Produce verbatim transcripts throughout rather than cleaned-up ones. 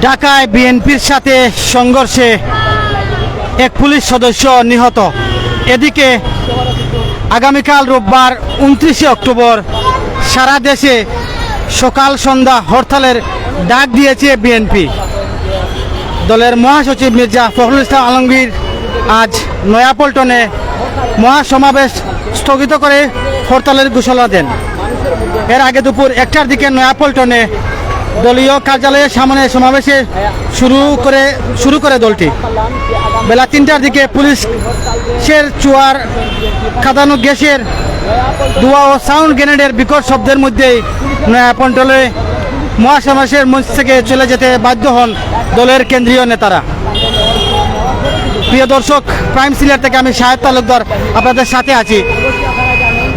ঢাকায় বিএনপির সাথে সংঘর্ষে এক পুলিশ সদস্য নিহত। এদিকে আগামীকাল রোববার ঊনত্রিশে অক্টোবর সারা দেশে সকাল সন্ধ্যা হরতালের ডাক দিয়েছে বিএনপি। দলের মহাসচিব মির্জা ফখরুল ইসলাম আলমগীর আজ নয়াপল্টনে মহাসমাবেশ স্থগিত করে হরতালের ঘোষণা দেন। এর আগে দুপুর একটার দিকে নয়াপল্টনে দলীয় কার্যালয়ের সামনে সমাবেশে শুরু করে শুরু করে দলটি। বেলা তিনটার দিকে পুলিশের চুয়ার কাঁদানো গ্যাসের ধোঁয়া ও সাউন্ড গ্রেনেডের বিকট শব্দের মধ্যেই নয়াপল্টনে মহাসমাবেশের মঞ্চ থেকে চলে যেতে বাধ্য হন দলের কেন্দ্রীয় নেতারা। প্রিয় দর্শক, প্রাইম সিলেট থেকে আমি শাহেদ তালুকদার আপনাদের সাথে আছি।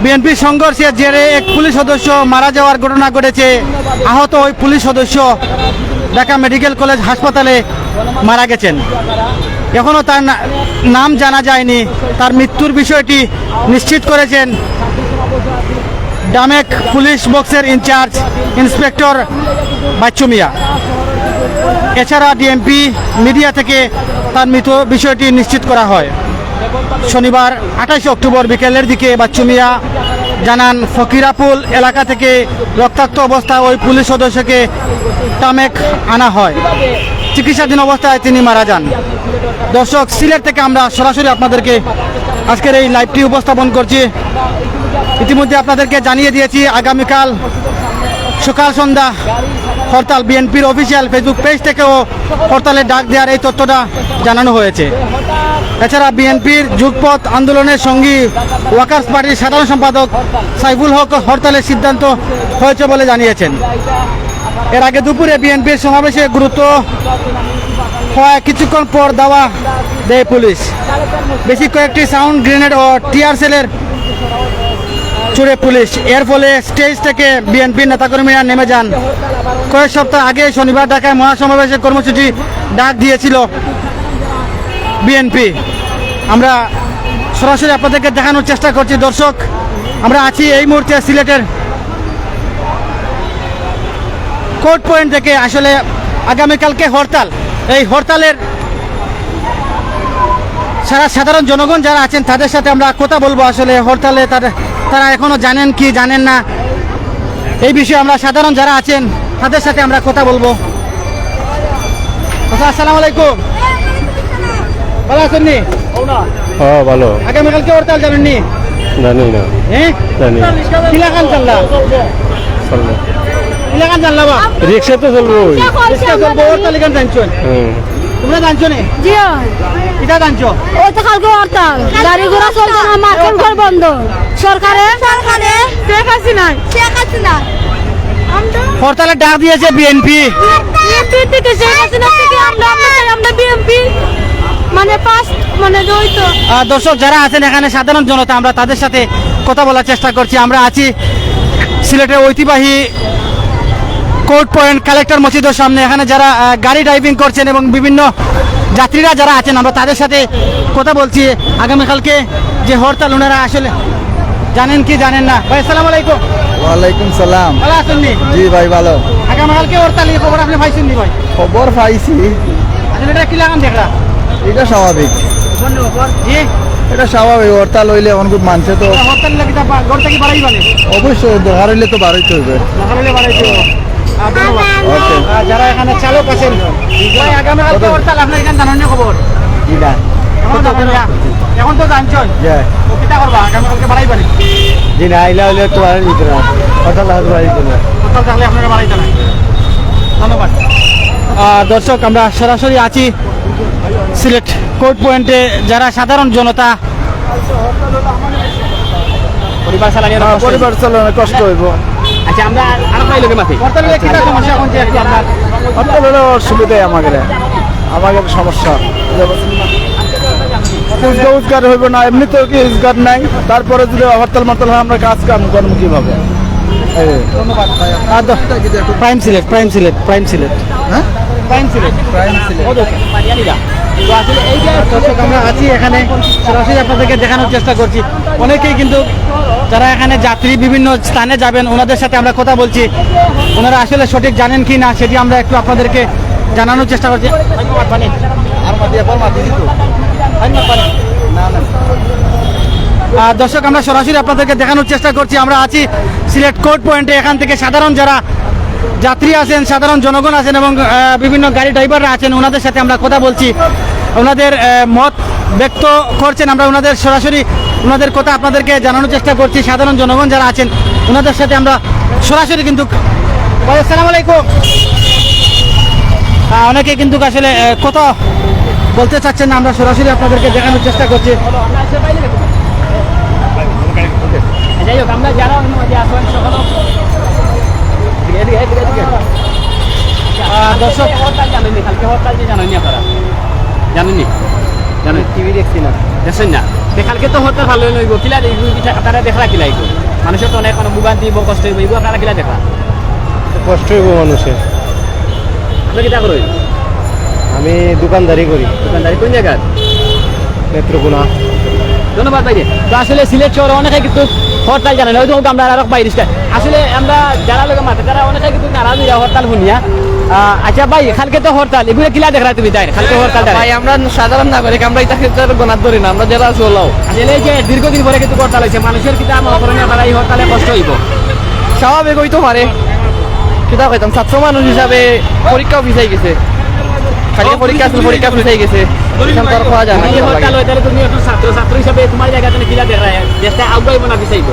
বিএনপির সংঘর্ষের জেরে এক পুলিশ সদস্য মারা যাওয়ার ঘটনা ঘটেছে। আহত ওই পুলিশ সদস্য ঢাকা মেডিকেল কলেজ হাসপাতালে মারা গেছেন। এখনও তার না- নাম জানা যায়নি। তার মৃত্যুর বিষয়টি নিশ্চিত করেছেন ডামেক পুলিশ বক্সের ইনচার্জ ইন্সপেক্টর বাচ্চু মিয়া। এছাড়া ডিএমপি মিডিয়া থেকে তার মৃত বিষয়টি নিশ্চিত করা হয়। শনিবার আঠাশে অক্টোবর বিকেলের দিকে বাচ্চু মিয়া জানান, ফকিরাপুল এলাকা থেকে রক্তাক্ত অবস্থা ওই পুলিশ সদস্যকে ডামেক আনা হয়। চিকিৎসাধীন অবস্থায় তিনি মারা যান। দর্শক, সিলেট থেকে আমরা সরাসরি আপনাদেরকে আজকের এই লাইভটি উপস্থাপন করছি। ইতিমধ্যে আপনাদেরকে জানিয়ে দিয়েছি, আগামীকাল সকাল সন্ধ্যা হরতাল, বিএনপির অফিসিয়াল ফেসবুক পেজ থেকেও হরতালের ডাক দেওয়ার এই তথ্যটা জানানো হয়েছে। এছাড়া বিএনপির যুগপৎ আন্দোলনের সঙ্গী ওয়ার্কার্স পার্টির সাধারণ সম্পাদক সাইফুল হক হরতালের সিদ্ধান্ত হয়েছে বলে জানিয়েছেন। এর আগে দুপুরে বিএনপির সমাবেশে গুরুত্ব হওয়ায় কিছুক্ষণ পর ধাওয়া দেয় পুলিশ। বেশি কয়েকটি সাউন্ড গ্রেনেড ও টিয়ার সেলের ছুড়ে পুলিশ। এর ফলে স্টেজ থেকে বিএনপির নেতাকর্মীরা নেমে যান। কয়েক সপ্তাহ আগে শনিবার ঢাকায় মহাসমাবেশের কর্মসূচি ডাক দিয়েছিল বিএনপি। আমরা সরাসরি আপনাদেরকে দেখানোর চেষ্টা করছি। দর্শক, আমরা আছি এই মুহূর্তে সিলেটের কোর্ট পয়েন্ট থেকে। আসলে আগামীকালকে হরতাল, এই হরতালের সারা সাধারণ জনগণ যারা আছেন তাদের সাথে আমরা কথা বলবো। আসলে হরতালে তারা, তারা এখনো জানেন কি জানেন না, এই বিষয়ে আমরা সাধারণ যারা আছেন তাদের সাথে আমরা কথা বলবো। আচ্ছা, আসসালামু আলাইকুম, ভালা আছইন নি? হ্যাঁ, ভালা। আগামীকালকে হরতাল জানইন নি? জানি না। হ্যাঁ? জানি না। কিলাখান চললা? চলবো। কিলাখান চললা বা? রিক্সা তো চলবো। রিক্সা চলবো, হরতাল ইখান জানছো? হুম। তুমরা জানছো নি? জি অয়। কিতা জানছো? ওই তো কালকে হরতাল, গাড়ি ঘোড়া চলতো না, মার্কেট ঘর বন্ধ। সরকারে, সরকারে শেখ হাসিনায়। শেখ হাসিনা। হরতালের ডাক দিয়েছে বিএনপি। বিএনপি থেকে শেখ হাসিনা থেকে আমরা, আমরা চাই, আমরা বিএনপি মানে পাস মানে জড়িত। আহ, দর্শক যারা আছেন এখানে, সাধারণ জনতা, আমরা তাদের সাথে কথা বলার চেষ্টা করছি। আমরা আছি সিলেটের ঐতিহ্যবাহী কোর্ট পয়েন্ট কালেক্টর মসজিদের সামনে। এখানে যারা, আহ, গাড়ি ড্রাইভিং করছেন এবং বিভিন্ন যাত্রীরা যারা আছেন, আমরা তাদের সাথে কথা বলছি। আগামীকালকে যে হরতাল, ওনারা আসলে জানেন কি জানেন না। ভাই, আসসালামু আলাইকুম। ওয়ালাইকুম সালাম। ভালা আছইন নি? জি ভাই, ভালা। আগামীকালকে হরতাল, এই খবর আপনে পাইছইন নি ভাই? খবর পাইছি। আসলে ইটা কিলাখান দেখরা? ইটা স্বাভাবিক। জি? ইটা স্বাভাবিক, হরতাল অইলে অখন খুব মানষে তো। হরতাল লাগি তা বা-, ঘর থাকি বারইবা নি? অবশ্যই, দরকার অইলে তো বারইতে অইবো। দরকার অইলে বারইতে অইবো। আহ, ধন্যবাদ। ওকে। আহ, যারা এখানে চালক আছেন, ভাই, আগামীকালকে হরতাল, আপনার এখানে জানইন নি খবর? জি না। এখন তো জানইন না। এখন তো জানছইন। জি। তো কিতা করবা? আগামীকালকে বারইবা নি? জি না, আইলা অইলে তো বারইতে না। হরতাল থাকলে বারইতে না। হরতাল থাকলে আপনারা বারইতা না। ধন্যবাদ। আহ, দর্শক, আমরা সরাসরি আছি সিলেট কোর্ট পয়েন্টে। যারা সাধারণ জনতা পরিবার চালানির হ্যাঁ, কষ্ট পরিবার চালানো কষ্ট অইবো। আচ্ছা, আমরা আর, আর ভাই লোকে মাতি। হরতাল অইলে কিতা সমস্যা অইছে একটু আপনার? হরতাল অইলে অসুবিধা আমাদের, আমাদের সমস্যা। রোজগার, রোজগার অইবো না, এমনি তো কি রোজগার নাই, তারপরে যদি হরতাল মরতাল হয়, আমরা কাজ কাম করবো কিভাবে? এই। ধন্যবাদ ভাই। আর দ-, প্রাইম সিলেট, প্রাইম সিলেট, প্রাইম সিলেট। হ্যাঁ? প্রাইম সিলেট। প্রাইম সিলেট। ও দর্শক। তো আসলে এই যে দর্শক, আমরা আছি এখানে, সরাসরি আপনাদেরকে দেখানোর চেষ্টা করছি। অনেকেই কিন্তু যারা এখানে যাত্রী বিভিন্ন স্থানে যাবেন, ওনাদের সাথে আমরা কথা বলছি। ওনারা আসলে সঠিক জানেন কি না, সেটি আমরা একটু আপনাদেরকে জানানোর চেষ্টা করছি। আর মাটি, একবার মাটি দিত। আর না পানি। না, না। আহ, দর্শক, আমরা সরাসরি আপনাদেরকে দেখানোর চেষ্টা করছি। আমরা আছি সিলেট কোর্ট পয়েন্টে। এখান থেকে সাধারণ যারা যাত্রী আছেন, সাধারণ জনগণ আছেন এবং, আহ, বিভিন্ন গাড়ি ড্রাইভাররা আছেন, ওনাদের সাথে আমরা কথা বলছি। ওনাদের, আহ, মত ব্যক্ত করছেন। আমরা ওনাদের সরাসরি ওনাদের কথা আপনাদেরকে জানানোর চেষ্টা করছি। সাধারণ জনগণ যারা আছেন, ওনাদের সাথে আমরা সরাসরি কিন্তু, ভাই, আসসালামু আলাইকুম। আহ, অনেকে কিন্তু আসলে, আহ, কথা বলতে চাচ্ছেন না, আমরা সরাসরি আপনাদেরকে দেখানোর চেষ্টা করছি। যাই হোক, আমরা যারা অন্য মাঝে আসবেন, সকল আহ, দর্শক। কালকে হরতাল জানেননি, কালকে হরতাল যে জানেননি আপনারা? জানেননি? জানেন? টিভি দেখছি না। দেখছেন না? তে কালকে তো হরতাল ভালো হইব, কিলা দেখব, এটা আপনারা দেখরা কিলা হইব? মানুষের তো অনেক মানে ভোগান্তি হইব, কষ্ট হইব, এগুলো আপনারা কিলা দেখরা? কষ্ট হইব মানুষের। আপনি কিতা করেন? আমি দোকানদারি করি। দোকানদারি কোন জায়গার? নেত্রকোনা। ধন্যবাদ ভাই। তো আসলে সিলেট শহরে অনেকে কিন্তু হরতাল জানায় না, হয়তো আমরা আরো বাইরে আসলে আমরা যারা লোকে মাতে তারা অনেকে কিন্তু নারাজ হইয়া হরতাল শুনিয়া। আহ, আচ্ছা ভাই, কালকে তো হরতাল, এগুলো কিলা দেখরা তুমি তাই? কালকে হরতাল তাই? ভাই, আমরা সাধারণ নাগরিক, আমরা এটা ক্ষেত্রে গণাত ধরি না, আমরা যারা আছি ওলাও। আসলে এই যে দীর্ঘদিন পরে কিন্তু হরতাল হয়েছে, মানুষের কিতা মনে করেন আপনারা এই হরতালে কষ্ট হইব? স্বাভাবিক হইতে পারে, কিতা কইতাম, ছাত্র মানুষ হিসাবে পরীক্ষাও পিছাই গেছে। খালি পরীক্ষা আসলে পরীক্ষা পিছাই গেছে। এখন তো আর কওয়া যায় না, এই কিতা হরতাল লাগে। হয়, তাহলে তুমি এখন ছাত্র, ছাত্র হিসাবে তোমার জায়গা থেকে কিলা দেখরা? দেশটা আগুয়াইব না পিছাইব?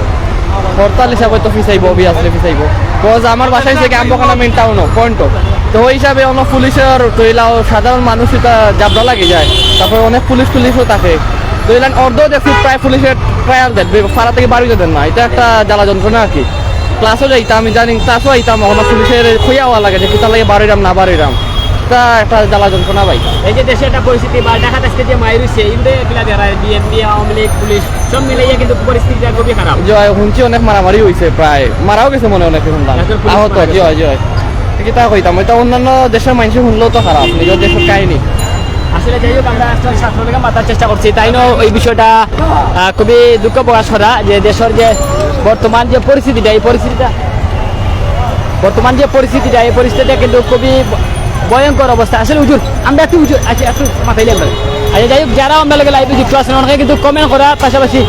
হরতাল হিসাবে তো পিছাইব, obviously পিছাইব। Cause আমার বাসা হইছে কি আম্বকানা মেইন টাউনও, পয়েন্টও। তো ওই হিসাবে অনেক পুলিশের টইলাও সাধারণ মানুষ এটা জাবড়া লাগি যায়। তারপর অনেক পুলিশ টুলিশও থাকে। তো এলান অর্ধ দেখছি প্রায় পুলিশের ট্রায়াল দেন, বে-, ফাড়া থেকে বাড়িতে দেন না। এটা একটা জ্বালা যন্ত্রণা আর কি। ক্লাসও যাইতাম, আমি জানি ক্লাসও যাইতাম, ওখানে পুলিশের খুঁজা হওয়া লাগে যে কিতা লাগে বাড়িরাম না বাড়িরাম। এটা একটা জ্বালা যন্ত্রণা ভাই। এই যে দেশে একটা পরিস্থিতি বা দেখা যাচ্ছে যে মাইর হইছে, ইন্দে কিলা দেখা যায়, বিএনপি, আওয়ামী লীগ, পুলিশ সব মিলাইয়া কিন্তু পরিস্থিতিটা খুবই খারাপ। যে হয়, শুনছি অনেক মারামারি হইছে, প্রায় মারাও গেছে মনে হয় অনেকে শুনলাম। আসলে পুলিশ আহত, মারা জি গেছে। হয়, জি হয়। কিতা কইতাম, এটা অন্যান্য দেশের মানুষে শুনলেও তো খারাপ, নিজের দেশের কাহিনী। আসলে যাই হোক, আমরা আজকে ছাত্রলীগের মাতার চেষ্টা করছি, তাই না এই বিষয়টা, আহ, খুবই দুঃখ প্রকাশ করা যে দেশের যে বর্তমান যে পরিস্থিতিটা, এই পরিস্থিতিটা, বর্তমান যে পরিস্থিতিটা, এই পরিস্থিতিটা কিন্তু খুবই ভয়ঙ্কর অবস্থা। আসলে হুজুর, আমরা একটু হুজুর, আচ্ছা, একটু মাথায় আমরা। আচ্ছা, যাই হোক, যারা আমরা লগে লাইভে যুক্ত আছেন, অনেকে কিন্তু কমেন্ট করার পাশাপাশি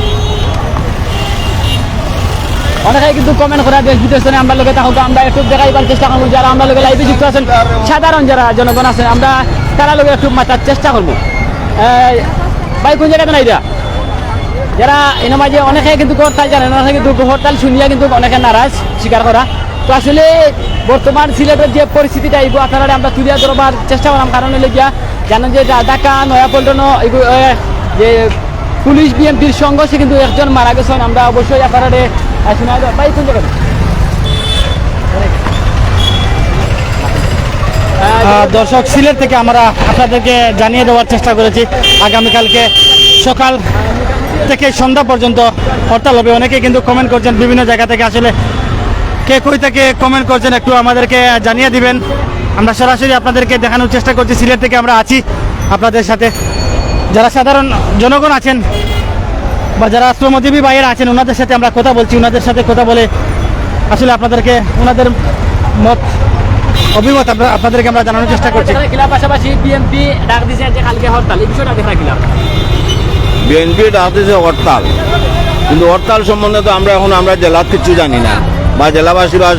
অনেকে কিন্তু কমেন্ট করা দেশ বিদেশ থেকে আমরা লগে থাকো, আমরা একটু দেখাইবার চেষ্টা করবো। যারা আমরা লগে লাইভে যুক্ত আছেন, সাধারণ যারা জনগণ আছেন, আমরা তারা লগে একটু মাতার চেষ্টা করবো। এই, ভাই, কোন জায়গাতে নাই এটা? যারা এনে মাঝে অনেকে কিন্তু হরতাল জানেন, অনেকে কিন্তু হরতাল শুনিয়া কিন্তু অনেকে নারাজ স্বীকার করা। তো আসলে বর্তমান সিলেটের যে পরিস্থিতিটা, এইগুলো আপনারা আমরা তুলিয়া ধরবার চেষ্টা করলাম, কারণ হইলে গিয়া জানেন যে ঢা-, ঢাকা, নয়াপল্টন, এগু-, এ, যে পুলিশ বিএনপির সংঘর্ষে কিন্তু একজন মারা গেছেন। আমরা অবশ্যই আপনারা, আহ, শোনা যাবে। ভাই, কোন জায়গাতে? আহ, দর্শক, সিলেট থেকে আমরা আপনাদেরকে জানিয়ে দেওয়ার চেষ্টা করেছি, আগামীকালকে সকাল থেকে সন্ধ্যা পর্যন্ত হরতাল হবে। অনেকে কিন্তু কমেন্ট করছেন বিভিন্ন জায়গা থেকে, আসলে কে কই থেকে কমেন্ট করছেন একটু আমাদেরকে জানিয়ে দিবেন। আমরা সরাসরি আপনাদেরকে দেখানোর চেষ্টা করছি, সিলেট থেকে আমরা আছি আপনাদের সাথে। যারা সাধারণ জনগণ আছেন বা যারা শ্রমজীবী ভাইয়েরা আছেন, ওনাদের সাথে আমরা কথা বলছি, ওনাদের সাথে কথা বলে আসলে আপনাদেরকে ওনাদের মত, অভিমত আমরা, আপনাদেরকে আমরা জানানোর চেষ্টা করছি। এখানে কিলা পাশাপাশি বিএনপি ডাক দিছে যে কালকে হরতাল, এই বিষয়টা দেখা কিলা? বিএনপি ডাক দিছে হরতাল, কিন্তু হরতাল সম্বন্ধে তো আমরা এখন, আমরা জেলাত কিচ্ছু জানি না, বা জেলাবাসী বা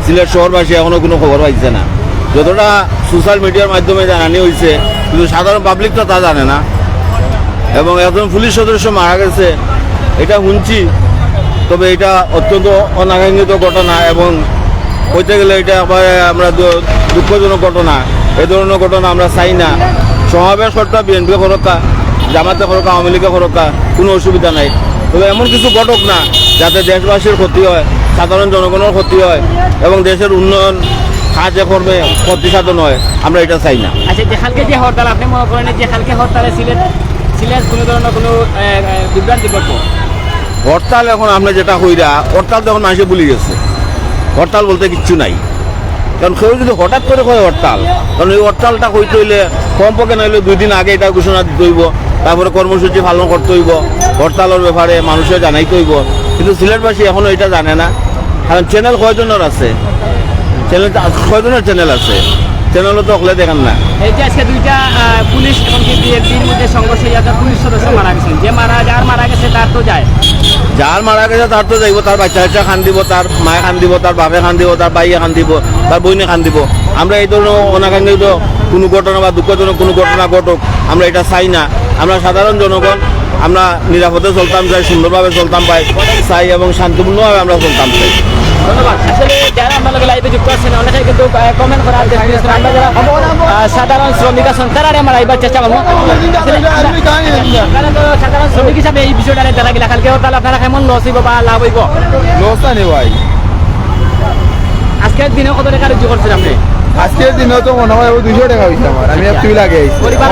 সিলেট শহরবাসী এখনো কোনো খবর পাইছে না। যতটা সোশ্যাল মিডিয়ার মাধ্যমে জানানি হইছে, কিন্তু সাধারণ পাবলিক তো তা জানে না। এবং একজন পুলিশ সদস্য মারা গেছে, এটা শুনছি, তবে এটা অত্যন্ত অনাকাঙ্ক্ষিত ঘটনা এবং হইতে গেলে এটা আবার আমরা দু-, দুঃখজনক ঘটনা। এ ধরনের ঘটনা আমরা চাই না। সমাবেশ করতে বিএনপি করুক্কা, জামাতে করুক্কা, আওয়ামী লীগে করুক্কা, কোনো অসুবিধা নাই। তবে এমন কিছু ঘটুক না যাতে দেশবাসীর ক্ষতি হয়, সাধারণ জনগণের ক্ষতি হয় এবং দেশের উন্নয়ন কাজে কর্মে ক্ষতি সাধন হয়, আমরা এটা চাই না। আচ্ছা, যে কালকে যে হরতাল, আপনি মনে করেন যে কালকে হরতালে সিলেট, সিলেট কোনো ধরনের কোনো, এ, এ, বিভ্রান্তি ঘটবো? হরতাল এখন আপনি যেটা কইরা, হরতাল তো এখন মানুষে ভুলি গেছে। হরতাল বলতে কিচ্ছু নাই। কারণ কেউ যদি হঠাৎ করে কয় হরতাল, কারণ এই হরতালটা কইতে হইলে কমপক্ষে নাইলে দুই দিন আগে এটা ঘোষণা দিতে হইব, তারপরে কর্মসূচি পালন করতে হইব, হরতালের ব্যাপারে মানুষে জানাইতে হইব। কিন্তু সিলেটবাসী এখনো এটা জানে না, কারণ চ্যানেল কয়জনের আছে, চ্যানেল কয়জনের চ্যানেল আছে, চ্যানেলও তো হকলে দেখেন না। এই যে আজকে দুইটা, আহ, পুলিশ এমনকি বিএনপির মধ্যে সংঘর্ষ হইয়া পুলিশ সদস্য মারা গেছেন, যে মারা, যার মারা গেছে তার তো যায়। যার মারা গেছে তার তো যাইব, তার বাচ্চা কাচ্চা কান্দিব, তার মায়ে কান্দিব, তার বাপে কান্দিব, তার ভাইয়ে কান্দিব, তার বইনে কান্দিব। আমরা এই ধরনের অনাকাঙ্ক্ষিত কোনো ঘটনা বা দুঃখজনক কোনো ঘটনা ঘটুক, আমরা এটা চাই না। আমরা সাধারণ জনগণ, আমরা নিরাপদে চলতাম চাই, সুন্দরভাবে চলতাম পাই চাই এবং শান্তিপূর্ণভাবে আমরা চলতাম চাই। ধন্যবাদ। আসলে যারা আমরা লগে লাইভে যুক্ত আছেন, অনেকে কিন্তু, আহ, কমেন্ট করা, আমরা যারা, আহ, সাধারণ শ্রমিক আছেন, তারারে আমরা এবার চেষ্টা করবো। আসলে আপনারা তো সাধারণ শ্রমিক হিসাবে এই বিষয়টা দেখা গেলে কালকে হরতাল আপনারা কেমন লস হইব বা লাভ হইব? লস আনে ভাই। আজকের দিনে কত টাকা রুজি করছেন আপনি? আজকের দিনে তো মনে হয় দুইশো টাকা হইছে আমার, আমি একটু লাগে আইছি। পরিবার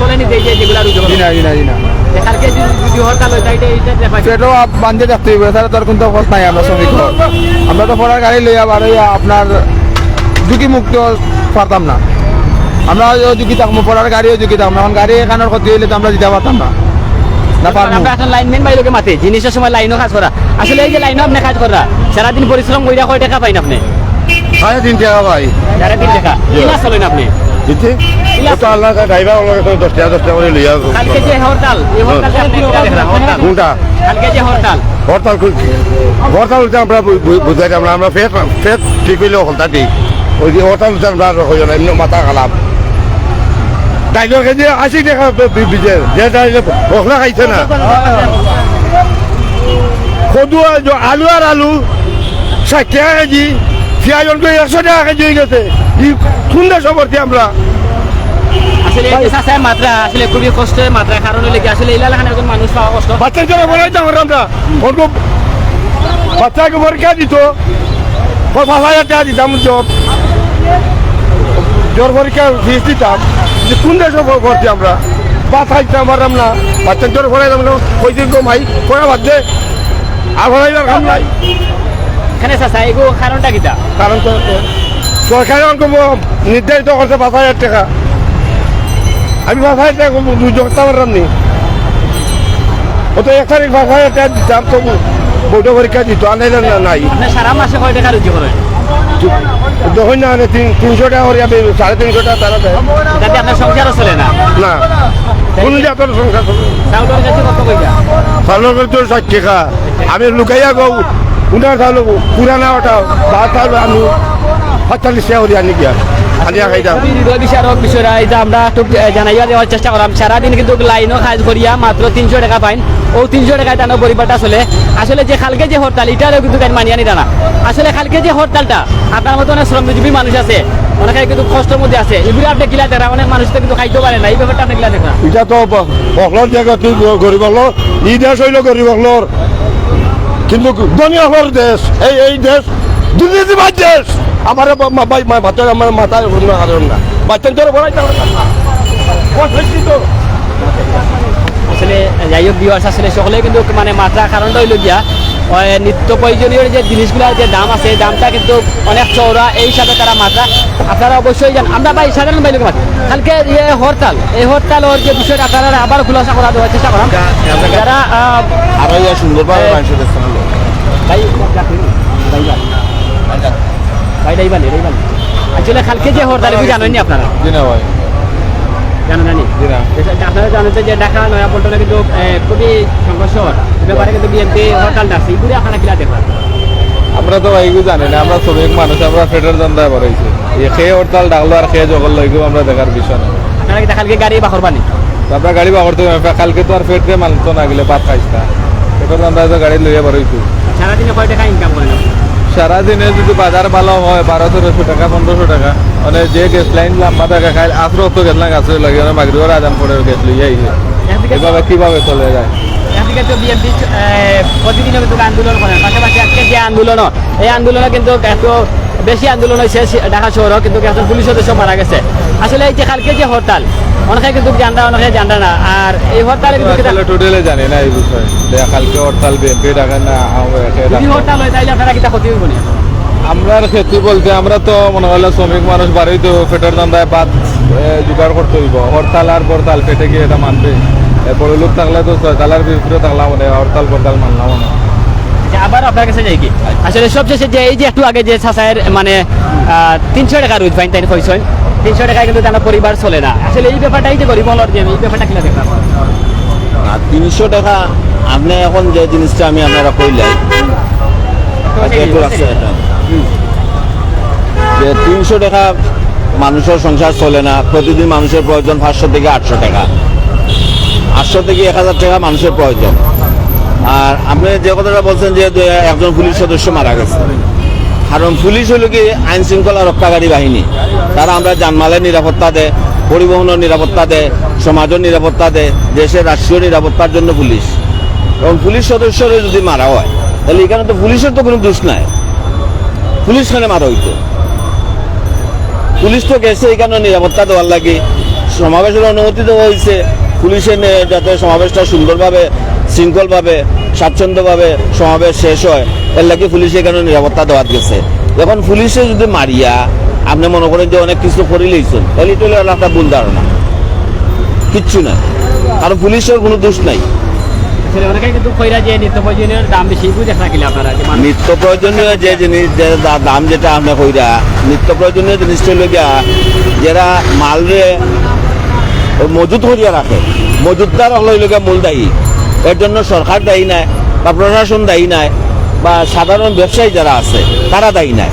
চলেনি যে, যে যেগুলা রুজি করছেন? জি না, জি না, জি না। যে কালকে যদি, যদি হরতাল হয়, তাই এটা, এটা দেখা যায়। পেটও আপ-, বান্ধে থাকতে হইব, তাহলে তো আর কোনো পথ নাই। আমরা শ্রমিক হক, আমরা তো পড়ার গাড়ি লইয়া বার হইয়া আপনার ঝুঁকি মুক্ত পারতাম না। আমরা ওই ঝুঁকি থাকবো, পড়ার গাড়িও ঝুঁকি থাকবো। এখন গাড়ি এখানোর ক্ষতি হইলে তো আমরা দিতে পারতাম না, না পারবো। আমরা এখন লাইনম্যান ভাই লোকে মাতে, জিনিসের সময় লাইনও কাজ করা। আসলে এই যে লাইনও আপনি কাজ করা, সারাদিন পরিশ্রম কইরা কয় টাকা পাইন আপনি? সাড়ে তিন টাকা ভাই। সাড়ে তিন টাকা। জি। কিলা চলেন আপনি? বুঝছি? কিলা ও তো আল্লাহ তার ড্রাইভার ওনার কাছে দশ টাকা, দশ টাকা করে লইয়া আসবো। কালকে যে হরতাল, এই হরতালটা আপনি কিলা দেখরা? হরতাল। কোনটা? কালকে যে হরতাল। হরতাল কই-, হরতাল হইতে আমরা বু-, বু-, বুঝাইতাম না, আমরা ফের, ফের ঠিক হইলে হরতাল ঠিক। ওই যে হরতাল হইতে আমরা আর হইও না, এমনি মাথা খারাপ। ডাইলর কেজি আশি টাকা বি-, বি-, বিজে, যে ডাইল ওখলা খাইছে না। কদু আর জ-, আলু আর আলু ষাট টাকা কেজি, পিয়াজ অনকো একশো টাকা কেজি হয়ে গেছে। ই কোন দেশে ভর্তি আমরা? আসলে এই যে চাচায় মাত্রা, আসলে খুবই কষ্টের মাত্রা, কারণ হইলে কি আসলে এই এলাকার একজন মানুষ পাওয়া কষ্ট। বাচ্চা ছেলে বলে যাবো আমরা, অনকো বাচ্চাকে পরীক্ষা দিত, ও পাঁচ হাজার টাকা দিতাম জোর, জোর পরীক্ষা ফিস দিতাম, যে কোন দেশে ভ-, ভর্তি আমরা, ভাত খাইতাম পারলাম না, বাচ্চা জোর পড়াইলাম না, কই দিন গো ভাই, পড়া বাদ দে, আর পড়াইবার কাম নাই। এখানে চাচা, এগো কারণটা কিতা? কারণ তো সরকারে অনকো নির্ধারিত করছে পাঁচ হাজার টাকা, আমি পাঁচ হাজার টাকা রুজি করতে পারলাম নি। ও তো এক তারিখ পাঁচ হাজার টাকা দিতাম, তো বৈধ পরীক্ষা দিত, আর নাইলে না, নাই। আপনি সারা মাসে কয় টাকা রুজি করেন? যখন না আনে তিন-, তিনশো টাকা করি, আমি সাড়ে তিনশো টাকা তারা দেয়। যাতে আপনার সংসারও চলে না? না, কোন জাতর সংসার চলে না। চাউলর কেজি কত কইরা? চাউলর কেজি তো ষাট টাকা। আমি লুকাইয়া গো, উনার চাউল পুরানা ওটা, ভাত চাউল আমি সাতচল্লিশ টাকা করি আনি গিয়া, আনিয়া খাইতাম। খুবই হৃদয় বিশারক বিষয়টা, এটা আমরা একটু, আহ, জানাইয়া দেওয়ার চেষ্টা করলাম। সারাদিন কিন্তু লাইনও কাজ করিয়া মাত্র তিনশো টাকা পাইন, ও তিনশো টাকায় তার পরিবারটা চলে। আসলে যে কালকে যে হরতাল, এটারও কিন্তু তাই মানিয়া নিতা না। আসলে কালকে যে হরতালটা, আপনার মতো অনেক শ্রমজীবী মানুষ আছে, অনেকে কিন্তু কষ্টর মধ্যে আছে, এগুলো আপনি কিলা দেখরা, অনেক মানুষ তো কিন্তু খাইতে পারে না, এই ব্যাপারটা আপনি কিলা দেখরা? এটা তো ব-, হকলর জায়গা তুই গ-, গরিব হকলর, এই দেশ হইল গরিব হকলর, কিন্তু ধনী হকলর দেশ, এই, এই দেশ দুর্নীতিবাজ দেশ। আমার বা-, মা-, ভাই, মা-, বাচ্চা আমার মাথায় ঘুরনো হারণ না, বাচ্চা তোর বড়াই চালান না। ও শিক্ষিত। আসলে যাই হোক, ভিউয়ার্স, আসলে সকলে কিন্তু মানে মাত্রা কারণটা হইল গিয়া, ওই নিত্য প্রয়োজনীয় যে জিনিসগুলোর যে দাম আছে, এই দামটা কিন্তু অনেক চওড়া, এই হিসাবে তারা মাত্রা। আপনারা অবশ্যই জান, আমরা ভাই সাধারণ ভাই লোক মাত্র। কালকে ইয়ে হরতাল, এই হরতালর যে বিষয়টা আপনারা আবার খুলাসা করা দেওয়ার চেষ্টা করাম। যারা, আহ, আরো ইয়া সুন্দরভাবে এ, মাংস দেখতে পারলো। ভাই, ভাই, ভাই। ভাই, ভাই, ভাই, ভাই। আসলে কালকে যে হরতাল, এটা জানেননি আপনারা? জি না ভাই। জানেন না নি? জি না। এটা আপনারা জানেন তো যে ঢাকা নয়াপল্টনে কিন্তু, এ, খুবই সংঘর্ষ হয়। এই ব্যাপারে কিন্তু বিএনপি হরতাল ডাকছে। এগুলি আপনারা কিলা দেখবেন? আমরা তো ভাই এগুলো জানি না, আমরা শ্রমিক মানুষ, আমরা পেটের ধান্দায় বার হইছি। এ কে হরতাল ডাকলো আর কে জগল লইগো আমরা দেখার বিষয় না। আপনারা কি কালকে গাড়ি বাহর বানি? তো আমরা গাড়ি বাহর তো কালকে তো আর পেটে মানতো না গেলে ভাত খাইস না। পেটের ধান্দায় তো গাড়ি লইয়া বার হইছি। সারাদিনে কয় টাকা ইনকাম করেন আপনি? সারাদিনে যদি বাজার ভালো হয়, বারো তেরোশো টাকা, পনেরোশো টাকা, মানে যে গ্যাস লাইন লম্বা থাকে, খাইল আশ্রয় তো গেলাম গাছে লাগে, মানে মাগরিবের আজান পরে গ্যাস লইয়া আইছে। একদিকে এভাবে কিভাবে চলে যায়? একদিকে তো বিএনপি, এ, প্রতিদিনও কিন্তু আন্দোলন করেন, পাশাপাশি আজকে যে আন্দোলন, এই আন্দোলনে কিন্তু এত বেশি আন্দোলন হয়েছে সে-, ঢাকা শহরও কিন্তু একজন পুলিশ সদস্য মারা গেছে। আসলে এই যে কালকে যে হরতাল, অনেকে কিন্তু জানরা, অনেকে জানরা না। আর এই হরতালে কিন্তু কিতা আসলে টোটালি জানি না এই বিষয়ে। দেখা কালকে হরতাল, বিএনপি ডাকে না, আওয়ামী লীগে যদি ডাকে। হরতাল হয়, তাইলে আপনারা কিতা ক্ষতি হইব নি? আমরার ক্ষতি বলতে আমরা তো মনে হলো শ্রমিক মানুষ, বাড়ি তো পেটের ধান্দায় ভাত, এ, জোগাড় করতে হইব। হরতাল আর বরতাল পেটে গিয়ে এটা মানবে। এ, বড় লোক থাকলে তো ছয় তালার ভিতরে থাকলাম, মানে হরতাল বরতাল মানলাম না। আচ্ছা, আবার আপনার কাছে যাই কি? আসলে সবশেষে যে এই যে একটু আগে যে চাচায়ের মানে, আহ, তিনশো টাকা রুজ পাইন, তাই কইছেন। তিনশো টাকায় কিন্তু তার পরিবার চলে না। আসলে এই ব্যাপারটাই যে গরিব অকলর যে এই ব্যাপারটা কিলা দেখরা? আর তিনশো টাকা, আপনি এখন যে জিনিসটা আমি আপনারা কইলাই, যে তিনশো টাকা মানুষের সংসার চলে না, প্রতিদিন মানুষের প্রয়োজন পাঁচশো থেকে আটশো টাকা, আটশো থেকে এক হাজার টাকা মানুষের প্রয়োজন। আর আপনি যে কথাটা বলছেন যে দু- একজন পুলিশ সদস্য মারা গেছে, কারণ পুলিশ হলো কি আইন শৃঙ্খলা রক্ষাকারী বাহিনী, তারা আমরা জানমালের নিরাপত্তা দেয়, পরিবহনের নিরাপত্তা দেয়, সমাজের নিরাপত্তা দেয়, দেশের রাষ্ট্রীয় নিরাপত্তার জন্য পুলিশ। এবং পুলিশ সদস্যরা যদি মারা হয়, তাহলে এখানে তো পুলিশের তো কোনো দোষ নাই, পুলিশ কেনে মারা হইতো? পুলিশ তো গেছে এখানে নিরাপত্তা দেওয়ার লাগি, সমাবেশের অনুমতি দেওয়া হয়েছে পুলিশের নে- যাতে সমাবেশটা সুন্দরভাবে, শৃঙ্খলভাবে, স্বাচ্ছন্দ্যভাবে সমাবেশ শেষ হয়, এর লাগি পুলিশ এখানে নিরাপত্তা দেওয়াত গেছে। এখন পুলিশে যদি মারিয়া আপনি মনে করেন যে অনেক কিছু করে লইছেন, তাহলে এটা হলো একটা ভুল ধারণা, কিচ্ছু না, কারণ পুলিশের কোনো দোষ নাই। আসলে অনেকে কিন্তু কইরা যে নিত্য প্রয়োজনীয় দাম বেশি, বুঝে রাখিলে আপনারা যে মানুষ নিত্য প্রয়োজনীয় যে জিনিস, যে দা- দাম যেটা আমরা কইরা, নিত্য প্রয়োজনীয় জিনিসটা হইল গিয়া, যারা মালরে মজুত করিয়া রাখে, মজুতদার হলো হইল গিয়া মূল দায়ী। এর জন্য সরকার দায়ী নাই, বা প্রশাসন দায়ী নাই, বা সাধারণ ব্যবসায়ী যারা আছে, তারা দায়ী নাই।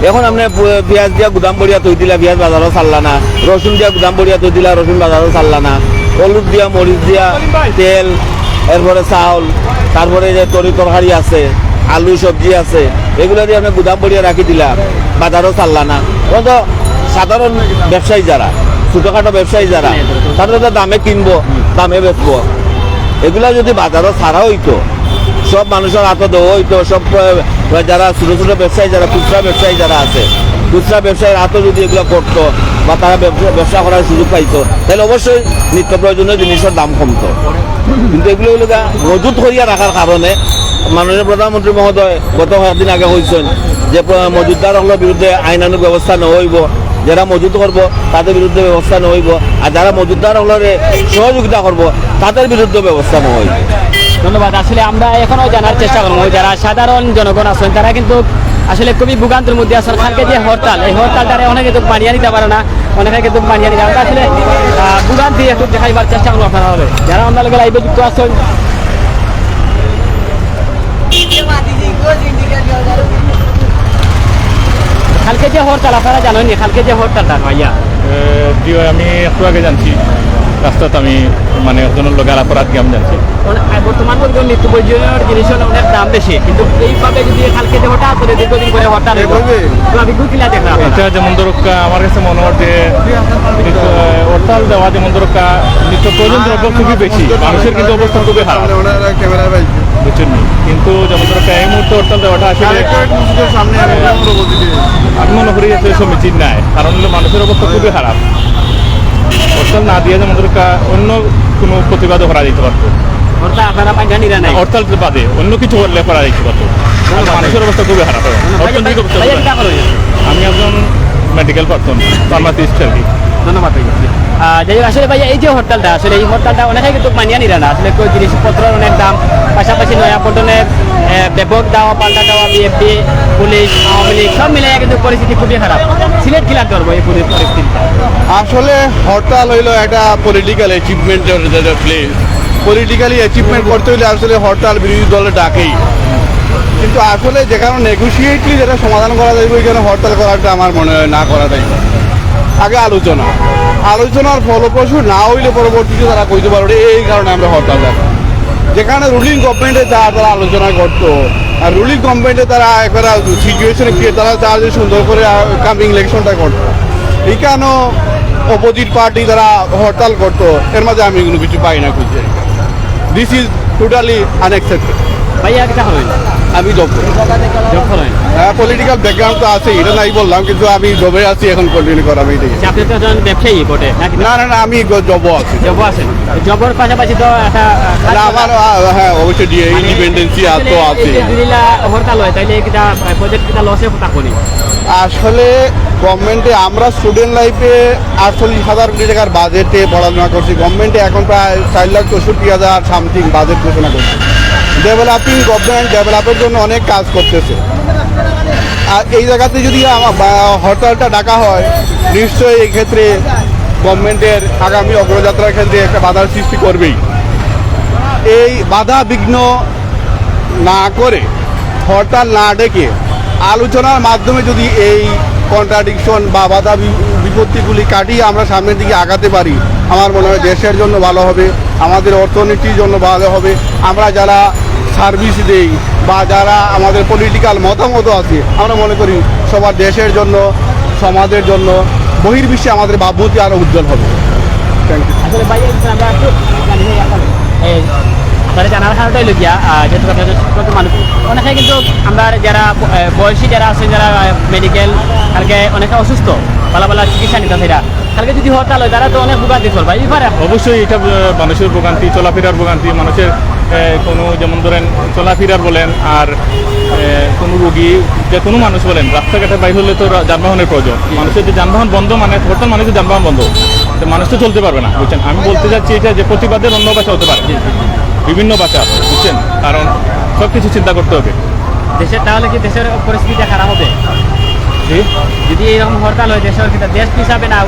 এখন আপনি পু- পেঁয়াজ দিয়া গুদাম ভরিয়া থই দিলা, পেঁয়াজ বাজারও ছাড়লা না। রসুন দিয়া গুদাম ভরিয়া থই দিলা, রসুন বাজারও ছাড়লা না। হলুদ দিয়া, মরিচ দিয়া, তেল, এরপরে চাউল, তারপরে যে তরি তরকারি আছে, আলু সবজি আছে, এগুলা দিয়া আপনি গুদাম ভরিয়া রাখি দিলা, বাজারও ছাড়লা না। অথচ সাধারণ ব্যবসায়ী যারা, ছোটখাটো ব্যবসায়ী যারা, তারা তো দামে কিনবো, দামে বেচবো। এগুলা যদি বাজারও ছাড়া হইতো, সব মানুষের হাতে দেওয়া হইতো, সব, আহ, যারা ছোট ছোট ব্যবসায়ী, যারা খুচরা ব্যবসায়ী যারা আছে, খুচরা ব্যবসায়ীর হাতে যদি এগুলো করতো বা তারা ব্যবসা ব্যবসা করার সুযোগ পাইতো, তাহলে অবশ্যই নিত্য প্রয়োজনীয় জিনিসের দাম কমতো। কিন্তু এগুলো হইল গা মজুত করিয়া রাখার কারণে মাননীয় প্রধানমন্ত্রী মহোদয় গত কয়েকদিন আগে কইছেন যে প্র- মজুতদার হকলর বিরুদ্ধে আইনানুগ ব্যবস্থা নেওয়া হইব, যারা মজুত করব তাদের বিরুদ্ধে ব্যবস্থা নেওয়া হইব, আর যারা মজুতদার হকলরে সহযোগিতা করব তাদের বিরুদ্ধে ব্যবস্থা নেওয়া হইব। ধন্যবাদ। আসলে আমরা এখনো জানার চেষ্টা করবো যারা সাধারণ জনগণ আছেন, তারা কিন্তু আসলে খুবই ভোগান্তির মধ্যে আছেন। কালকে যে হরতাল, এই হরতালটারে অনেকে কিন্তু মানিয়ে নিতে পারে না, অনেকে কিন্তু মানিয়ে নিতে পারে না। আসলে, আহ, ভোগান্তি একটু দেখাইবার চেষ্টা করবো আপনারা হলে। যারা আমরা লোকের লাইভে যুক্ত আছেন, কালকে যে হরতাল আপনারা জানেননি, কালকে যে হরতালটা ভাইয়া? এ, জি ভাই, আমি একটু আগে জানছি, রাস্তাত আমি মানে একজনের লগে আলাপ করাত গিয়া আমি জানছি। মানে, আহ, বর্তমান মধ্যে নিত্য প্রয়োজনীয় জিনিসের অনেক দাম বেশি, কিন্তু এইভাবে যদি কালকে যে হঠাৎ করে দীর্ঘদিন পরে হরতাল হইল, এভাবে? তো আপনি কিলা দেখরা আপনারা? এটা যেমন ধরুক্কা, আমার কাছে মনে হয় যে নিত্য, আহ, হরতাল দেওয়া যেমন ধরুক্কা নিত্য প্রয়োজন দ্রব্য খুবই বেশি, মানুষের কিন্তু অবস্থা খুবই খারাপ। ওনারা ক্যামেরা ভাই। বুঝছেন নি? কিন্তু যেমন ধরুক্কা এই মুহূর্তে হরতাল দেওয়াটা আসলে কালেক্টরেট মসজিদের সামনে আমি মনে করি যে আমি মনে করি যে সমীচীন নাই, কারণ হলো মানুষের অবস্থা খুবই খারাপ। হরতাল না দিয়ে যেমন ধরুক্কা অন্য কোনো প্রতিবাদও করা যেতে পারতো। হরতাল আপনারা পাইয়া নিরা নাই? হরতাল বাদে অন্য কিছু করলে করা যেতে পারতো। ধন্যবাদ। মানুষের অবস্থা খুবই খারাপ। ধন্যবাদ। অর্থনৈতিক অবস্থা ভাইয়া, খুবই কিতা খারাপ। করেন? আমি একজন মেডিকেল পার্সন, ফার্মাসিস্ট আর কি। ধন্যবাদ ভাই। আহ, যাই হোক, আসলে ভাইয়া, এই যে হরতালটা, আসলে এই হরতালটা অনেকে কিন্তু মানিয়া নিরা না। আসলে কেউ জিনিসপত্রের অনেক দাম, পাশাপাশি নয়াপল্টনের, আহ, ব্যাপক দাওয়া, পাল্টা দাওয়া, বিএনপি, পুলিশ, আওয়ামী লীগ সব মিলে কিন্তু পরিস্থিতি খুবই খারাপ। সিলেট কিলা ধরবো এই পুরি-, পরিস্থিতিটা? আসলে হরতাল হইলো একটা পলিটিক্যাল অ্যাচিভমেন্টের প্লেস। পলিটিক্যালি অ্যাচিভমেন্ট করতে হইলে আসলে হরতাল বিরোধী দলে ডাকেই, কিন্তু আসলে যেখানে নেগোশিয়েটলি যেটা সমাধান করা যাইব, ওইখানে হরতাল করাটা আমার মনে হয় না করা যাইব। আগে আলোচনা, আলোচনার ফলপ্রসূ না হইলে পরবর্তীতে তারা কইতে পারবে, "এই কারণে আমরা হরতাল ডাকছি।" যেখানে রুলিং গভর্নমেন্টে চায় তারা আলোচনা করতো, আর রুলিং গভর্নমেন্টে তারা একবার সিচুয়েশনে গিয়ে তারা চায় যে সুন্দর করে কামিং ইলেকশনটা করতো। এখানেও অপোজিট পার্টি তারা হরতাল করতো, এর মাঝে আমি কোনো কিছু পাই না খুঁজে। This is totally unacceptable. ভাইয়া, কিতা করেন? আমি জব করি। জব করেন? হ্যাঁ, পলিটিক্যাল ব্যাকগ্রাউন্ড তো আছে, এটা নাই বললাম, কিন্তু আমি জবে আছি, এখন কন্টিনিউ করাম এটাই। আচ্ছা, আপনি তো একজন ব্যবসায়ী বটে, নাকি? না, না, না, আমি গ-, জবও আছি। জবও আছেন? জবের পাশাপাশি তো একটা, আহ, কাজ না, করা আমার, আহ, হ্যাঁ, অবশ্যই ডিএ মানে, ইন্ডিপেন্ডেন্সি এই আর যে, তো এই যে আছে। গেরিলা হরতাল হয়, তাইলে কিতা, আহ, প্রজেক্ট কিতা লসে কথা করি? আসলে গভর্নমেন্টে আমরা স্টুডেন্ট লাইফে আটচল্লিশ হাজার কোটি টাকার বাজেটে পড়াশোনা করছি। গভর্নমেন্টে এখন প্রায় চার লাখ চৌষট্টি হাজার সামথিং বাজেট ঘোষণা করছে। ডেভেলপিং গভর্নমেন্ট ডেভেলপের জন্য অনেক কাজ করতেছে। আর এই জায়গাতে যদি আমা-, বা-, হরতালটা ডাকা হয়, নিশ্চয়ই এই ক্ষেত্রে গভর্নমেন্টের আগামী অগ্রযাত্রার ক্ষেত্রে একটা বাধার সৃষ্টি করবেই। এই বাধা বিঘ্ন না করে, হরতাল না ডেকে, আলোচনার মাধ্যমে যদি এই কন্ট্রাডিকশন বা বাধা বি-, বিপত্তিগুলি কাটিয়ে আমরা সামনের দিকে আগাতে পারি, আমার মনে হয় দেশের জন্য ভালো হবে, আমাদের অর্থনীতির জন্য ভালো হবে। আমরা যারা সার্ভিস দেই বা যারা আমাদের পলিটিক্যাল মতামত আছে, আমরা মনে করি সবার দেশের জন্য, সমাজের জন্য, বহির্বিশ্বে আমাদের ভাবমূর্তি আরও উজ্জ্বল হবে। Thank you. আসলে ভাই, এই বিষয়ে আমরা একটু জানি না এখন। এই, তাহলে জানার কারণটা হইলো গিয়া, আহ, যেহেতু আপনাদের কত মানুষ, অনেকে কিন্তু আমরা যারা, আহ, বয়সী যারা আছে, যারা, আহ, মেডিকেল, কালকে অনেকে অসুস্থ, ভালো ভালো চিকিৎসা নিতে চাইরা। কালকে যদি হরতাল হয়, তারা তো অনেক ভোগান্তি চলবে, এই ব্যাপারে আপনি অবশ্যই এটা, আহ, মানুষের ভোগান্তি, চলাফেরার ভোগান্তি, মানুষের, আহ, কোনো, যেমন ধরেন, চলাফেরার বলেন, আর, আহ, কোনো রোগী, যে কোনো মানুষ বলেন, রাস্তাঘাটে বাইর হলে তো রা-, যানবাহনের প্রয়োজন। মানুষের যে যানবাহন বন্ধ, মানে হরতাল মানে যে যানবাহন বন্ধ, তো মানুষ তো চলতে পারবে না, বুঝছেন? আমি বলতে চাচ্ছি এটা যে প্রতিবাদের অন্য ভাষা হতে পারে, বিভিন্ন ভাষা, বুঝছেন? কারণ সব কিছু চিন্তা করতে হবে। দেশের, তাহলে কি দেশের পরিস্থিতি খারাপ হবে? জি? যদি এরকম হরতাল হয়, দেশের কি তা দেশ পিছাবে না?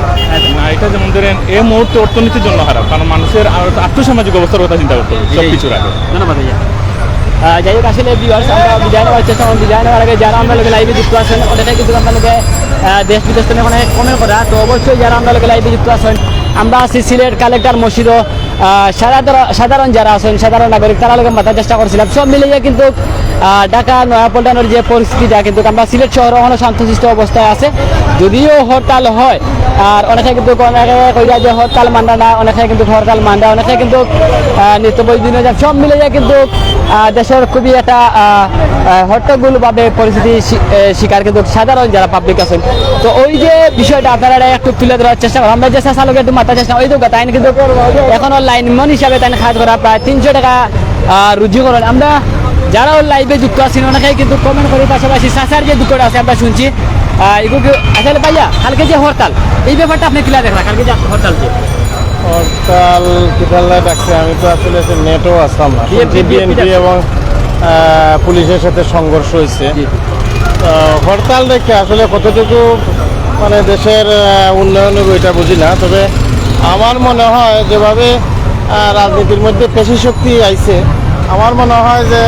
না, এটা যেমন ধরেন এই মুহূর্তে অর্থনীতির জন্য খারাপ, কারণ মানুষের আর-, আর্থসামাজিক অবস্থার কথা চিন্তা করতে হবে সব কিছুর আগে। ধন্যবাদ ভাইয়া। আহ, যাই হোক, আসলে ভিউয়ার্স, আমরা বিদায় নেওয়ার চেষ্টা করব। বিদায় নেওয়ার আগে যারা আমরা লগে লাইভে যুক্ত আছেন, অনেকে কিন্তু আমরা লগে, আহ, দেশ বিদেশ থেকে অনেক কমেন্ট করা, তো অবশ্যই যারা আমরা লগে লাইভে যুক্ত আছেন, আমরা আছি সিলেট কালেক্টর মসজিদও। আহ, সাধারণ, সাধারণ যারা আছেন, সাধারণ নাগরিক, তারা লগে মাতার চেষ্টা করছিলাম। সব মিলিয়ে কিন্তু, আহ, ঢাকা নয়াপল্টনের যে পরিস্থিতিটা, কিন্তু আমরা সিলেট শহর অখনো শান্তশিষ্ট অবস্থায় আছে, যদিও হরতাল হয়। আর অনেকে কিন্তু, অনেকে কইরা যে হরতাল মানরা না, অনেকে কিন্তু হরতাল মানরা, অনেকে কিন্তু, আহ, নিত্য প্রয়োজনীয় যা-, সব মিলিয়ে কিন্তু, আহ, দেশের খুবই একটা, আহ, আহ, হট্টগোল ভাবে পরিস্থিতি শি-, আহ, শিকার কিন্তু সাধারণ যারা পাবলিক আছেন। তো ওই যে বিষয়টা আপনারা একটু তুলে ধরার চেষ্টা করেন, আমরা যে চাচার লগে একটু মাতার চেষ্টা, ওই তো তাইন কিন্তু এখনো লাইনম্যান হিসাবে তাইন কাজ করা, প্রায় তিনশো টাকা, আহ, রুজি করেন। আমরা যারা ওর লাইভে যুক্ত আছেন, অনেকেই কিন্তু কমেন্ট করি, পাশাপাশি চাচার যে দুঃখটা আছে আমরা শুনছি। আহ, এগুলো কি-, আসলে ভাইয়া, কালকে যে হরতাল, এই ব্যাপারটা আপনি কিলা দেখরা, কালকে যে হরতাল যে? হরতাল কিতাল্লায় ডাকছে, আমি তো আসলে সে নেটও আসলাম না। বিএনপি, শুনছি বিএনপি বিএনপি ডাকছে। এবং, আহ, পুলিশের সাথে সংঘর্ষ হয়েছে। জি, জি। আহ, হরতাল দেখে আসলে কতটুকু মানে দেশের, আহ, উন্নয়ন হবে এটা বুঝি না, তবে আমার মনে হয় যেভাবে, আহ, রাজনীতির মধ্যে পেশি শক্তি আইছে, আমার মনে হয় যে,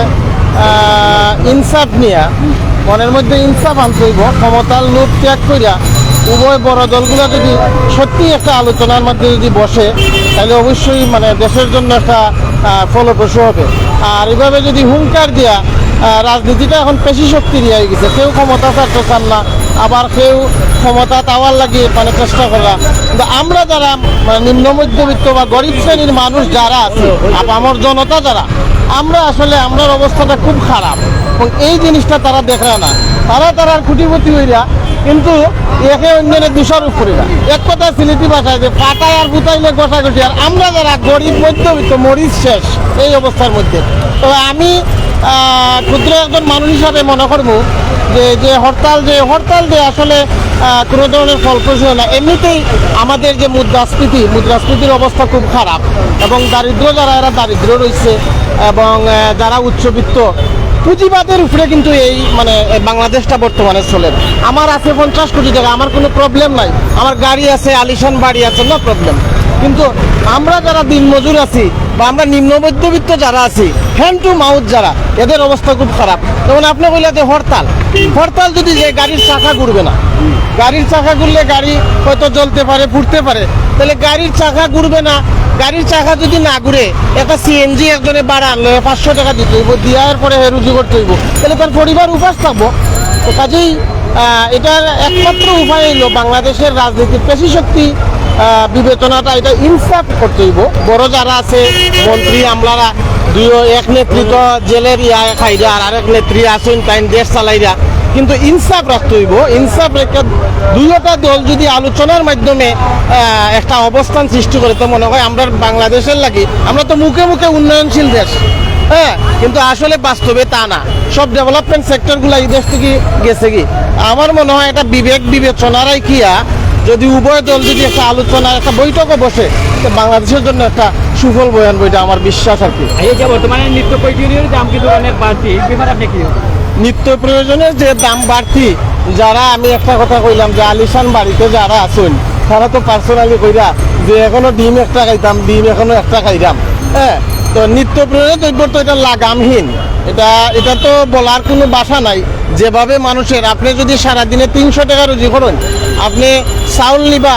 আহ, ইনসাফ নিয়া মনের মধ্যে ইনসাফ আনতে হইব। ক্ষমতার লোভ ত্যাগ করিয়া উভয় বড় দলগুলো যদি সত্যি একটা আলোচনার মধ্যে যদি বসে, তাহলে অবশ্যই মানে দেশের জন্য একটা, আহ, ফলপ্রসূ হবে। আর এভাবে যদি হুঙ্কার দিয়া, আহ, রাজনীতিটা এখন পেশি শক্তির ইয়ে হয়ে গেছে, কেউ ক্ষমতা ছাড়তে চান না, আবার কেউ ক্ষমতা পাওয়ার লাগি মানে চেষ্টা করা। কিন্তু আমরা যারা মানে নিম্ন মধ্যবিত্ত বা গরিব শ্রেণীর মানুষ যারা আছি, আপামর জনতা যারা, আমরা আসলে আমরার অবস্থাটা খুব খারাপ, এবং এই জিনিসটা তারা দেখরা না। তারা তারার কোটিপতি হইরা কিন্তু একে অন্যের দোষারোপ করিরা। এক কথা সিলেটি ভাষায় যে ফাটায় আর ফুটাইলে ঘষাঘষি, আর আমরা যারা গরিব মধ্যবিত্ত মরিচ শেষ এই অবস্থার মধ্যে। তবে আমি, আহ, ক্ষুদ্র একজন মানুষ হিসাবে মনে করব যে, যে হরতাল, যে হরতাল যে আসলে, আহ, কোনো ধরনের ফলপ্রসূ হয় না। এমনিতেই আমাদের যে মুদ্রাস্ফীতি, মুদ্রাস্ফীতির অবস্থা খুব খারাপ, এবং দারিদ্র যারা, এরা দারিদ্র রয়েছে, এবং, আহ, যারা উচ্চবিত্ত, পুঁজিবাদের উপরে কিন্তু এই মানে এ, বাংলাদেশটা বর্তমানে চলে। আমার আছে পঞ্চাশ কোটি টাকা, আমার কোনো প্রবলেম নাই, আমার গাড়ি আছে, আলিশান বাড়ি আছে, নো প্রবলেম। কিন্তু আমরা যারা দিনমজুর আছি বা আমরা নিম্ন মধ্যবিত্ত যারা আছি, হ্যান্ড টু মাউথ যারা, এদের অবস্থা খুব খারাপ। যেমন আপনি কইলা যে হরতাল, হরতাল যদি যে গাড়ির চাকা ঘুরবে না, গাড়ির চাকা ঘুরলে গাড়ি হয়তো জ্বলতে পারে, পুড়তে পারে, তাহলে গাড়ির চাকা ঘুরবে না। গাড়ির চাকা যদি না ঘুরে, একটা সিএনজি একজনে ভাড়া আনলে পাঁচশো টাকা দিতে হইব, দিয়ার পরে হে রুজি করতে হইব, তাহলে তার পরিবার উপাস থাকবো। তো কাজেই, আহ, এটার একমাত্র উপায় হইল বাংলাদেশের রাজনীতির পেশি শক্তি, আহ, বিবেচনাটা, এটা ইনসাফ করতে হইব। বড় যারা আছে, মন্ত্রী, আমলারা, দুইও এক নেতৃত্ব জেলের ইয়া খাইরা, আর আরেক নেত্রী আছেন, তাইন দেশ চালাইরা, কিন্তু ইনসাফ রাখতে হইব। ইনসাফ রেখে দুইওটা দল যদি আলোচনার মাধ্যমে, আহ, একটা অবস্থান সৃষ্টি করে, তো মনে হয় আমরা বাংলাদেশের লাগি, আমরা তো মুখে মুখে উন্নয়নশীল দেশ, হ্যাঁ, কিন্তু আসলে বাস্তবে তা না। সব ডেভেলপমেন্ট সেক্টরগুলো এই দেশ থেকে গেছে কি? আমার মনে হয় এটা বিবেক বিবেচনা রাখিয়া যদি উভয় দল যদি একটা আলোচনা, একটা বৈঠকও বসে, তো বাংলাদেশের জন্য একটা সুফল বয়ে আনবো, এটা আমার বিশ্বাস আর কি। এই যে বর্তমানে নিত্য প্রয়োজনীয় দাম কিন্তু অনেক বাড়তি, এই ব্যাপারে আপনি কি? নিত্য প্রয়োজনের যে দাম বাড়তি, যারা, আমি একটা কথা কইলাম যে আলিশান বাড়িতে যারা আছইন, তারা তো পার্সোনালি কইরা যে এখনো ডিম একটা খাইতাম, ডিম এখনো একটা খাইতাম। হ্যাঁ, তো নিত্য প্রয়োজনীয় দ্রব্য তো এটা লাগামহীন, এটা, এটা তো বলার কোনো ভাষা নাই। যেভাবে মানুষের, আপনি যদি সারাদিনে তিনশো টাকা রুজি করেন, আপনি চাউল নিবা,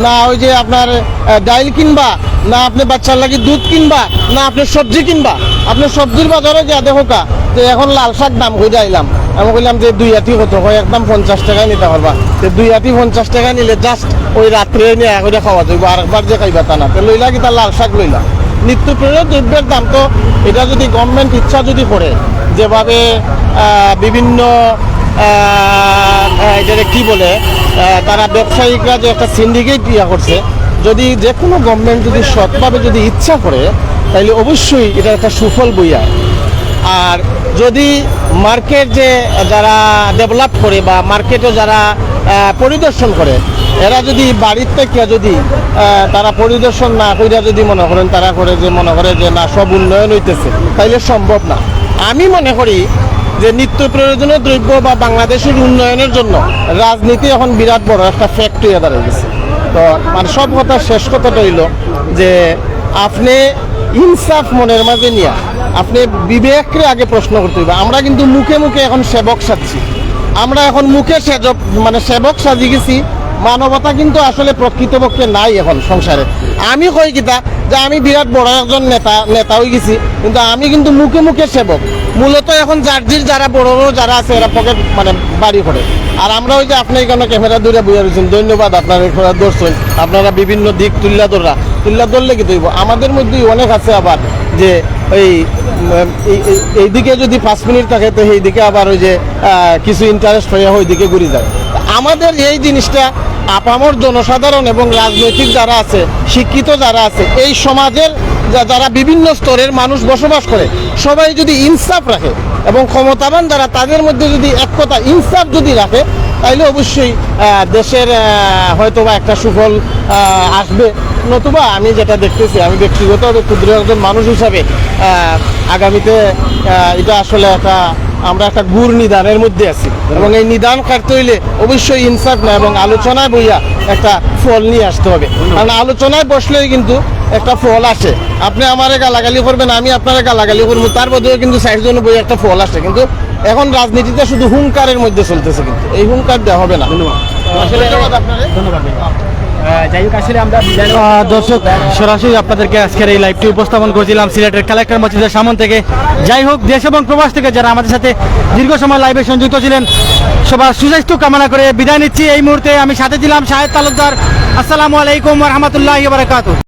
না ওই যে আপনার আহ, ডাইল কিনবা, না আপনি বাচ্চার লাগি দুধ কিনবা, না আপনি সবজি কিনবা। আপনি সবজির বাজারো গিয়া দেখো কা, যে এখন লাল শাক দাম কই আইলাম। আমি কইলাম যে দুই আটি কত? কয় একদম পঞ্চাশ টাকায় নিতে পারবা। তো দুই আটি পঞ্চাশ টাকায় নিলে জাস্ট ওই রাত্রে নিয়ে এক করে খাওয়া যাইব, আরেকবার যে খাইবা তা না। তো লইলা কিতা? লাল শাক লইলা। নিত্য প্রয়োজনীয় দ্রব্যের দাম তো, এটা যদি গভর্নমেন্ট ইচ্ছা যদি করে, যেভাবে আহ, বিভিন্ন আহ, আহ, এটারে কি বলে, আহ, তারা ব্যবসায়িকরা যে একটা সিন্ডিকেট ইয়া করছে, যদি যে কোনো গভর্নমেন্ট যদি সৎভাবে যদি ইচ্ছা করে, তাহলে অবশ্যই এটা একটা সুফল বইয়া। আর যদি মার্কেট যে যারা ডেভেলপ করে বা মার্কেটও যারা আহ, পরিদর্শন করে, এরা যদি বাড়ির থেকে যদি আহ, তারা পরিদর্শন না কইরা যদি মনে করেন, তারা করে যে মনে করে যে না, সব উন্নয়ন হইতেছে, তাইলে সম্ভব না। আমি মনে করি যে নিত্য প্রয়োজনীয় দ্রব্য বা বাংলাদেশের উন্নয়নের জন্য রাজনীতি এখন বিরাট বড় একটা ফ্যাক্ট হইয়া দাঁড়াই গেছে। তো মানে সব কথা, শেষ কথাটা হইল যে আপনি ইনসাফ মনের মাঝে নিয়া আপনি বিবেকরে আগে প্রশ্ন করতে হইবে। আমরা কিন্তু মুখে মুখে এখন সেবক সাজছি, আমরা এখন মুখে সেজক, মানে সেবক সাজি গেছি। মানবতা কিন্তু আসলে প্রকৃতপক্ষে নাই এখন সংসারে। আমি কই কিতা যে আমি বিরাট বড় একজন নেতা, নেতা হয়ে গেছি, কিন্তু আমি কিন্তু মুখে মুখে সেবক। মূলত এখন যার যার যারা বড় বড় যারা আছে, এরা পকেট মানে বাড়ি করে। আর আমরা ওই যে আপনি এখানে ক্যামেরা দূরে বইয়া রয়েছেন, ধন্যবাদ আপনারা এখানে ধরছেন, আপনারা বিভিন্ন দিক তুল্লা ধররা, তুল্লা ধরলে কি হইব? আমাদের মধ্যেই অনেক আছে আবার যে এই, উম, এই, এই, এইদিকে যদি পাঁচ মিনিট থাকে, তো এইদিকে আবার ওই যে আহ, কিছু ইন্টারেস্ট হয়ে ওইদিকে ঘুরে যায়। আমাদের এই জিনিসটা আপামর জনসাধারণ এবং রাজনৈতিক যারা আছে, শিক্ষিত যারা আছে, এই সমাজের যা-, যারা বিভিন্ন স্তরের মানুষ বসবাস করে, সবাই যদি ইনসাফ রাখে এবং ক্ষমতাবান যারা, তাদের মধ্যে যদি এক কথা ইনসাফ যদি রাখে, তাইলে অবশ্যই আহ, দেশের আহ, হয়তো বা একটা সুফল আহ, আসবে। নতুবা আমি যেটা দেখতেছি, আমি ব্যক্তিগতভাবে ক্ষুদ্র একজন মানুষ হিসাবে আহ, আগামীতে আহ, এটা আসলে একটা, আমরা একটা ঘোর নিদানের মধ্যে আছি, এবং এই নিদান কাটতে হইলে অবশ্যই ইনসাফ না এবং আলোচনায় বইয়া একটা ফল নিয়ে আসতে হবে। কারণ আলোচনায় বসলেই কিন্তু একটা ফল আসে। আপনি আমারে গালাগালি করবেন, আমি আপনারে গালাগালি করবো, তার মধ্যেও কিন্তু চারজন বই একটা ফল আসে। কিন্তু এখন রাজনীতিটা শুধু হুঙ্কারের মধ্যে চলতেছে, কিন্তু এই হুঙ্কার দেওয়া হবে না। ধন্যবাদ। আসলে ধন্যবাদ আপনারে। ধন্যবাদ ভাই। আহ, যাই হোক, আসলে আমরা বিদায় নেব। আহ, দর্শক, সরাসরি আপনাদেরকে আজকের এই লাইভটি উপস্থাপন করছিলাম সিলেটের কালেক্টর মসজিদের সামন থেকে। যাই হোক, দেশ এবং প্রবাস থেকে যারা আমাদের সাথে দীর্ঘ সময় লাইভে সংযুক্ত ছিলেন, সবার সুস্বাস্থ্য কামনা করে বিদায় নিচ্ছি। এই মুহূর্তে আমি সাথে ছিলাম শাহেদ তালুকদার। আসসালামু আলাইকুম ওয়া রাহমাতুল্লাহি ওয়া বারাকাতুহু।